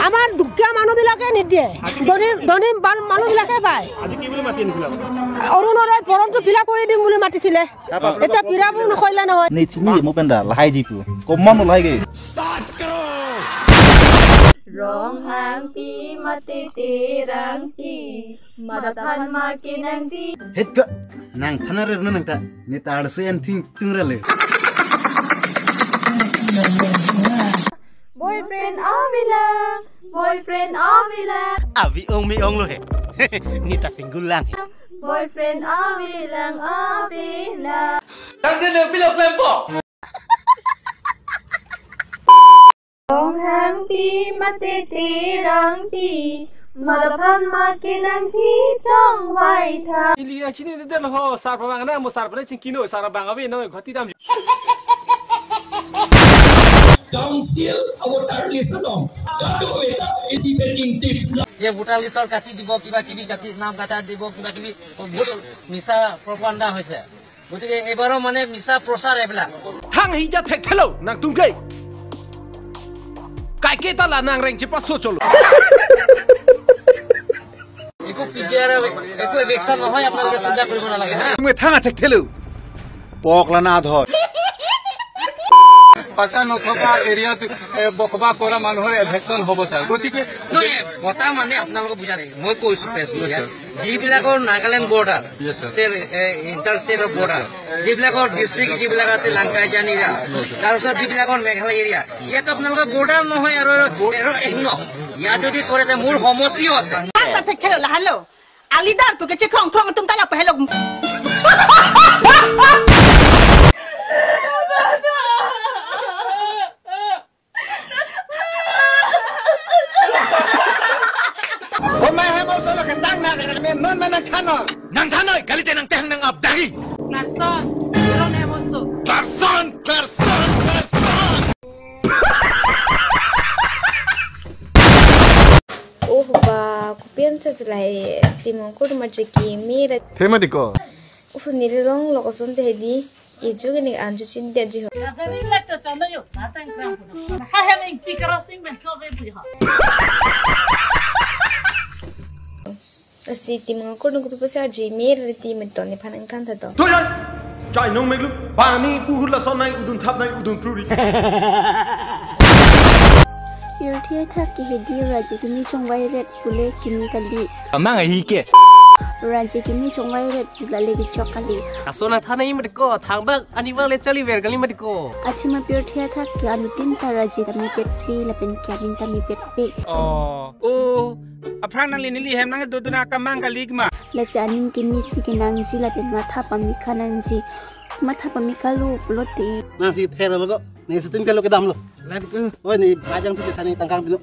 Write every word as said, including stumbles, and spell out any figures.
আমাৰ দুখীয়া মানুহবিলাকে নিদিয়ে, ধনী ধনী বাল- মানুহবিলাকে পায়। আজি কি বুলি মাতি আনিছিলে আপোনাক? অৰুণোদয় ফৰ্মটো ফিল আপ কৰি দিম বুলি মাতিছিলে। এতিয়া ফিল আপো নকৰিলে নহয়। Ni chini mo penda lahai jipu. Komon lahai ke. Ronghangpi mate terangpi, madaphan ma kinangji. Heka, nang thana re nang ta, ni tar se an thing tung re le. Boyfriend avilang, boyfriend avilang. Avi ong mi ong lo he. Ni ta single lang he. Boyfriend avilang avilang. Tang de ne pilok lempo. Ronghangpi mate terangpi, madaphan ma kinangji chongvai tha. Ili yang chini de ho, sar pamang na mo sar pamang chingkino, sar bang avi no ghati dam. Council our tarli salom. Kado eta isi pending tip. Ye voter list ot কাটি দিব, কিবা কিবি কাটি, নাম কাটা দিব, কিবা কিবি, বহুত মিছা প্ৰপাগাণ্ডা হৈছে। গতিকে এইবাৰো মানে মিছা প্ৰচাৰ এইবিলাক। Thang hi ja thekthelo nangtum ke. Kaike ta la nang reng chepaso cholo. একো পি টি আৰ, একো ইভিকশ্যন নহয়, আপোনালোকে চিন্তা কৰিব নালাগে, হা? তুমি থাঙা থেক থেলো। পক লানা ধৰ। পাকা নথকা এৰিয়াত, এ, বসবাস কৰা মানুহৰ ইভিকশ্যন হ'ব, ছাৰ। গতিকে নহয়, কথা মানে আপোনালোকক বুজা নাই। মই কৈছো প্ৰেছ মিডিয়াত, যিবিলাকৰ Nagaland border, Yes, sir. State, এ, ইণ্টাৰ ষ্টেটৰ বৰ্ডাৰ, যিবিলাকৰ ডিষ্ট্ৰিক্ট যিবিলাক আছে, লাংকাইজান এৰিয়া, তাৰপিছত যিবিলাকৰ মেঘালয় এৰিয়া, ইয়াত আপোনালোকৰ বৰ্ডাৰ নহয় আৰু, আৰু এক ন। ইয়াত যদি কৰে, তে মোৰ সমষ্টিও আছে। Thang ta thek thelo lahalo. Alidar pu ke chekrong krong atum ta la pahelo. Komai hem oso lo ketang na ka men non mana khano. Nang thanoi, kalite nang tehang nang abdagi. Person, Ron Emoso. Person, person, person. Oh ba, kopi an chachelai, Timung Kurma cheki mera. Thema diko. Oh, neli long lo koson te hedi. Iju ke ni anju chin dia ji ho. Ada ring lek to chanda yo, matang krang. Ha ha ning ti kara sing men ko ve bui ha. Lasi Timung Kurma kutu pasar ji mera ti men ton ni phan angthan tha to. Tuh, Jan! Chai nong meglu, bani buhur lason nai udun thap nai udun pruri. Pirthe athak ke hedi raji kimi chongvai ret pule kimi kali. Amang ahi ke. Raji kimi chongvai ret pule le kechok kali. Aso nang thanai mat ko, thangbak ani bang le chali ver kali mat ko. Achima pirthe athak ke anutin ta raji ta mepet pe, lapen ke aning ta mepet pe. Oh. Oh. Aphrang nangli neli hem nang doduna kamang kali ma. Lasi aning kimi si kenangji lapen matha pamikha nangji. Matha pamikha lo pulote. Nang si thero lo ko. Ni sitin kalo kedam lo. Lagi ko. Oi ni bajang tu tani tangkang pino.